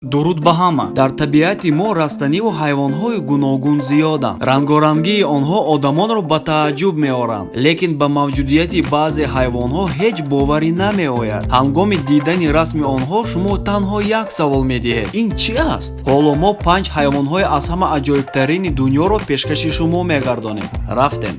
Дуруд ба ҳама! Дар табиати мо растаниву ҳайвонҳои гуногун зиёданд. Рангорангии онҳо одамонро ба тааҷҷуб меоранд, лекин ба мавҷудияти баъзе ҳайвонҳо ҳеҷ боварӣ намеояд. Ҳангоми дидани расми онҳо шумо танҳо як савол медиҳед: ин чӣ аст? Ҳоло мо панҷ ҳайвонҳои аз ҳама аҷоибтарини дунёро пешкаши шумо мегардонем. Рафтем!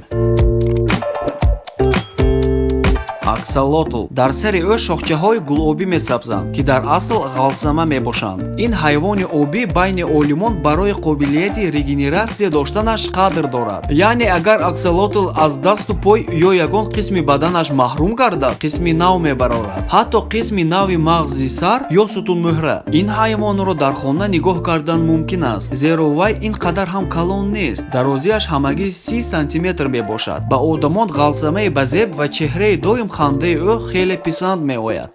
Аксолотл. Дар сари ӯ шохчаҳои гулобӣ месабзанд, ки дар асл ғалсама мебошанд. Ин ҳайвони обӣ байни олимон барои қобилияти регенератсия доштанаш қадр дорад. Яъне агар аксолотл аз дасту пой ё ягон қисми баданаш маҳрум гардад, қисми нав мебарорад, ҳатто қисми нави мағзи сар ё сутунмуҳра. Ин ҳайвонро дар хона нигоҳ кардан мумкин аст, зеро вай ин қадар ҳам калон нест. Дарозиаш ҳамагӣ 30 сантиметр мебошад. Ба одамон ғалсамаи базеб ва чеҳраи доим хандаи ӯ хеле писанд меояд.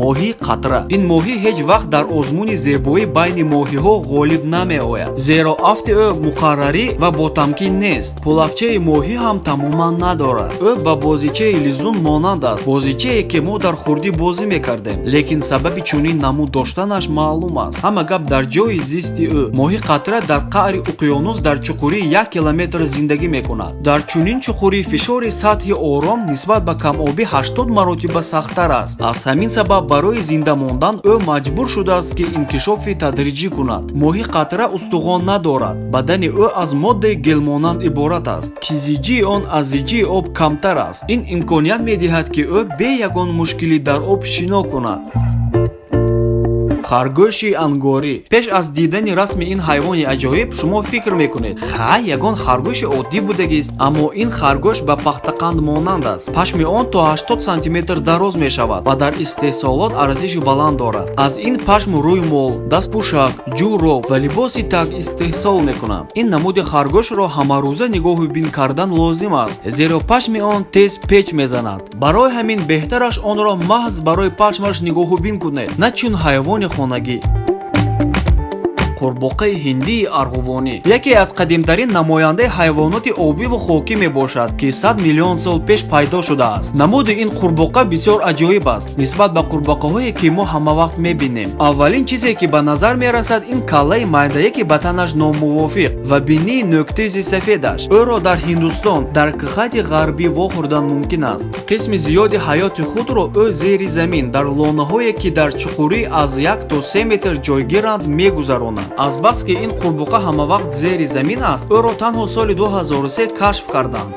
Моҳии қатра. Ин моҳӣ ҳеҷ вақт дар озмуни зебоӣ байни моҳиҳо ғолиб намеояд, зеро афти ӯ муқаррарӣ ва ботамкин нест. Пулакчаи моҳӣ ҳам тамоман надорад. Ӯ ба бозичаи лизун монанд аст, бозичае, ки мо дар хурдӣ бозӣ мекардем. Лекин сабаби чунин намуд доштанаш маълум аст. Ҳама гап дар ҷойи зисти ӯ. Моҳи қатра дар қаъри уқёнус дар чуқурии 1 километр зиндагӣ мекунад. Дар чунин чуқурӣ фишори сатҳи ором нисбат ба камобӣ 80 маротиба сахттар аст. Аз ҳамин сабаб барои зинда мондан ӯ маҷбур шудааст, ки инкишофи тадриҷӣ кунад. Моҳи қатра устухон надорад. Бадани ӯ аз моддаи гелмонанд иборат аст, ки зиҷии он аз зиҷии об камтар аст. Ин имконият медиҳад, ки ӯ бе ягон мушкилӣ дар об шино кунад. Харгӯши ангорӣ. Пеш аз дидани расми ин ҳайвони аҷоиб шумо фикр мекунед: хай, ягон харгӯши оддӣ будагист. Аммо ин харгӯш ба пахтақанд монанд аст. Пашми он то 80 сантиметр дароз мешавад ва дар истеҳсолот арзиши баланд дорад. Аз ин пашм рӯймол, дастпӯшак, ҷӯроб ва либоси таг истеҳсол мекунанд. Ин намуди харгӯшро ҳамарӯза нигоҳу бин кардан лозим аст, зеро пашми он тез печ мезанад. Барои ҳамин беҳтараш онро маҳз барои пашмаш нигоҳу бин кунед, на чун ҳайвони хонагӣ. Қурбоқаи ҳиндии арғувонӣ яке аз қадимтарин намояндаи ҳайвоноти обиву хокӣ мебошад, ки 100 миллион сол пеш пайдо шудааст. Намуди ин қурбоқа бисёр аҷоиб аст нисбат ба қурбоқаҳое, ки мо ҳамавақт мебинем. Аввалин чизе, ки ба назар мерасад, ин каллаи майдае, ки ба танаш номувофиқ, ва бинии нӯктези сафедаш. Ӯро дар Ҳиндустон, дар Гхати Ғарбӣ вохӯрдан мумкин аст. Қисми зиёди ҳаёти худро ӯ зери замин, дар лонаҳое, ки дар чуқурӣ аз 1 то 3 метр ҷойгиранд, мегузаронад. Азбаски ин қурбоқа ҳамавақт зери замин аст, ӯро танҳо соли 2003 кашф карданд.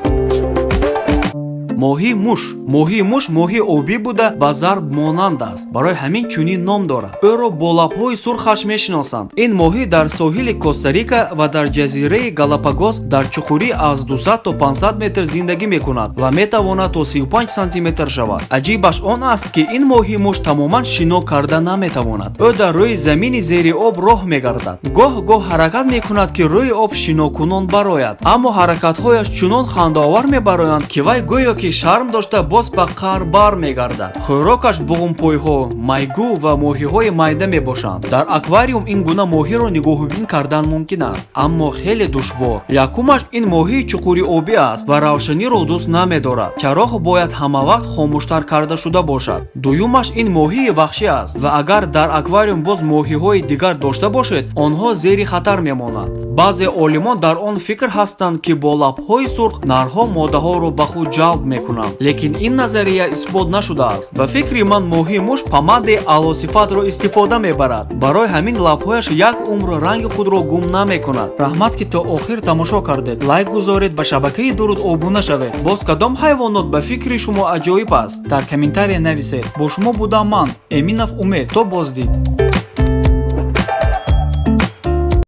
Моҳии муш. Моҳии муш моҳии обӣ буда, ба зарб монанд аст, барои ҳамин чунин ном дорад. Ӯро бо лабҳои сурхаш мешиносанд. Ин моҳӣ дар соҳили Коста-Рика ва дар ҷазираи Галапагос дар чуқурӣ аз 200 то 500 метр зиндагӣ мекунад ва метавонад то 35 сантиметр шавад. Аҷибаш он аст, ки ин моҳии муш тамоман шино карда наметавонад. Ӯ дар рӯи замини зери об роҳ мегардад, гоҳ гоҳ ҳаракат мекунад, ки рӯи об шинокунон барояд, аммо ҳаракатҳояш чунон хандаовар мебароянд, ки вай гӯё ки шарм дошта, боз ба қаър бар мегардад. Хӯрокаш буғумпойҳо, майгӯ ва моҳиҳои майда мебошанд. Дар аквариум ин гуна моҳиро нигоҳубин кардан мумкин аст, аммо хеле душвор. Якумаш, ин моҳии чуқури обӣ аст ва равшаниро дӯст намедорад. Чароғ бояд ҳамавақт хомӯштар карда шуда бошад. Дуюмаш, ин моҳии ваҳшӣ аст ва агар дар аквариум боз моҳиҳои дигар дошта бошед, онҳо зери хатар мемонанд. Баъзе олимон дар он фикр ҳастанд, ки бо лабҳои сурх нарҳо модаҳоро ба худ ҷалб мекунанд, лекин ин назария исбот нашудааст. Ба фикри ман, моҳии муш помадаи аълосифатро истифода мебарад, барои ҳамин лабҳояш як умр ранги худро гум намекунад. Раҳмат, ки то охир тамошо кардед. Лайк гузоред, ба шабакаи Дуруд обуна шавед. Боз кадом ҳайвонот ба фикри шумо аҷоиб аст, дар комментария нависед. Бо шумо будам ман, Эминов Умед. То боздид.